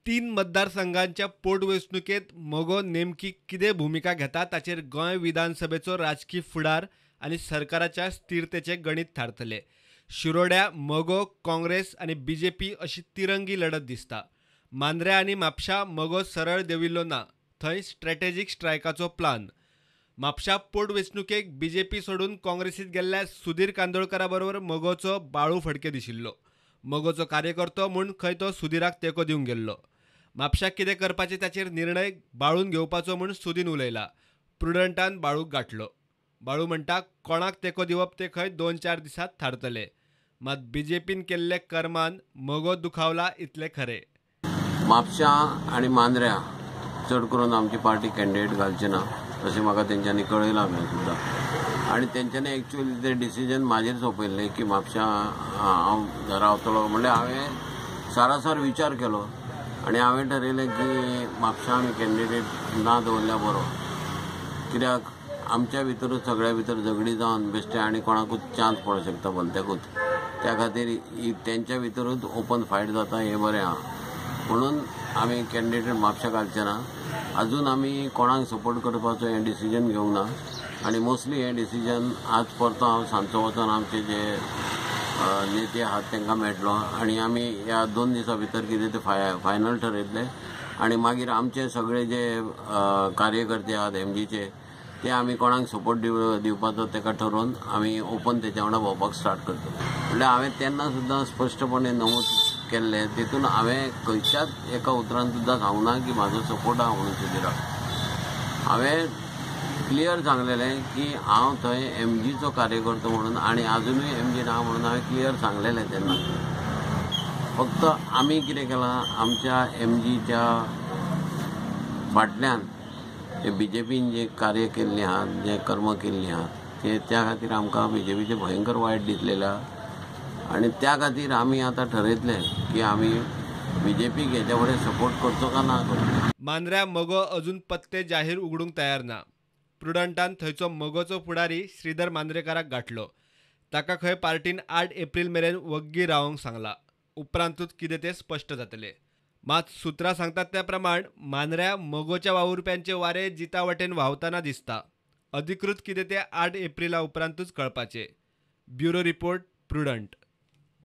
तीन मतदारसंघांच्या पोटवेंचणुकेंत मगो नेमकी कितें भुमिका घेता ताचेर गोंय विधानसभेचो राजकी फुडार आनी सरकाराच्या स्थिरतेचें गणीत थारतलें. शिरोड्या मगो, काँग्रेस आनी बीजेपी अशी तिरंगी लढत दिसता. मांद्र्या आनी म्हापशा मगो सरळ देंविल्लो ना, थंय स्ट्रॅटेजीक स्ट्रायकाचो प्लान. म्हापशा पोटवेंचणुकेक बीजेपी सोडून काँग्रेसीत गेल्ल्या सुधीर कांदोळकरा बरोबर मगोचो बाळू फडके दिशिल्लो. मगोचो कार्यकर्तो म्हूण खंय तो सुधीराक तेंको दिवंक गेल्लो. म्हापशाक कितें करपाचें ताचेर निर्णय बाळून घेवपाचो म्हूण सुदीन उलयला. प्रुडंटान बाळूक गांठलो. बाळू म्हणटा कोणाक तेंको दिवप तें खंय 2-4 दिसांत थारतलें. मात बीजेपीन केल्ले कर्मान मगो दुखावला इतलें खरें. म्हापशा आनी मांद्र्या चड करून आमची पार्टी कॅन्डिडेट घालची ना अशें म्हाका तेंच्यांनी कळयलां बी सुद्दां. आनी तेंच्यांनी एक्चुअली तें डिसिजन म्हाजेर सोंपयल्लें की म्हापशा हांव रावतलो. म्हणल्यार हांवें सारासार विचार केलो आनी हांवें ठरयलें की म्हापशा आमी कॅन्डिडेट ना दवरल्यार बरो, कित्याक आमच्या भितरूच सगळ्या भितर झगडी जावन बेश्टें आनी कोणाकूच चान्स पडूंक शकता भलत्याकूच. त्या खातीर तेंच्या भितरूच ओपन फायट जाता हें बरें आहा म्हणून आमी कॅन्डिडेट म्हापशा घालचे ना. अजून आमी कोणाक सपोर्ट करपाचो हें डिसिजन घेवंक ना आनी मोस्टली हें डिसिजन आज परतो हांव सांजचो वचोन आमचे जे नेते आहात तांकां मेळटलो आनी आमी ह्या 2 दिसां भितर कितें तें फायनल ठरयतले आनी मागीर आमचे सगळे जे कार्यकर्ते आहात एमजीचे ते आमी कोणाक सपोर्ट दिवपाचो ताका ठरोवन आमी ओपन तेच्या वांगडा भोंवपाक स्टार्ट करतले. म्हणल्यार हांवें तेन्ना सुद्दां स्पश्टपणे नमूद केल्लें, तितून हांवें खंयच्याच एका उतरान सुद्दां सांगूना की म्हाजो सपोर्ट आहा म्हणून सुधीराक. हांवें क्लियर सांगलेलें की हांव थंय एमजीचो कार्यकर्तो म्हणून आनी आजुनूय एमजीन आहा म्हणून हांवें क्लियर सांगलेलें तेन्ना. फक्त आमी कितें केलां, आमच्या एमजीच्या फाटल्यान बीजेपीन जे कार्य केल्लें आहा, जे कर्म केल्लीं आहा ते त्या खातीर आमकां बीजेपीचें भयंकर वायट दिसलेलें आहा आनी त्या खातीर आमी आतां ठरयतले की आमी बीजेपीक हेच्या फुडें सपोर्ट करचो काय ना करचो. मांद्र्या मगो अजून पत्ते जाहीर उगडूंक तयार ना. प्रुडंटान थंयचो मगोचो फुडारी श्रीधर मांद्रेकाराक गांठलो. ताका खंय पार्टीन 8 एप्रील मेरेन वग्गी रावंक सांगला. उपरांतूच कितें तें स्पश्ट जातलें. मात सुत्रां सांगतात त्या प्रमाण मांद्र्या मगोच्या वावुरप्यांचे वारे जिता वटेन व्हांवतना दिसता. अधिकृत कितें तें 8 एप्रिला उपरांतूच कळपाचें. Bureau report, Prudent.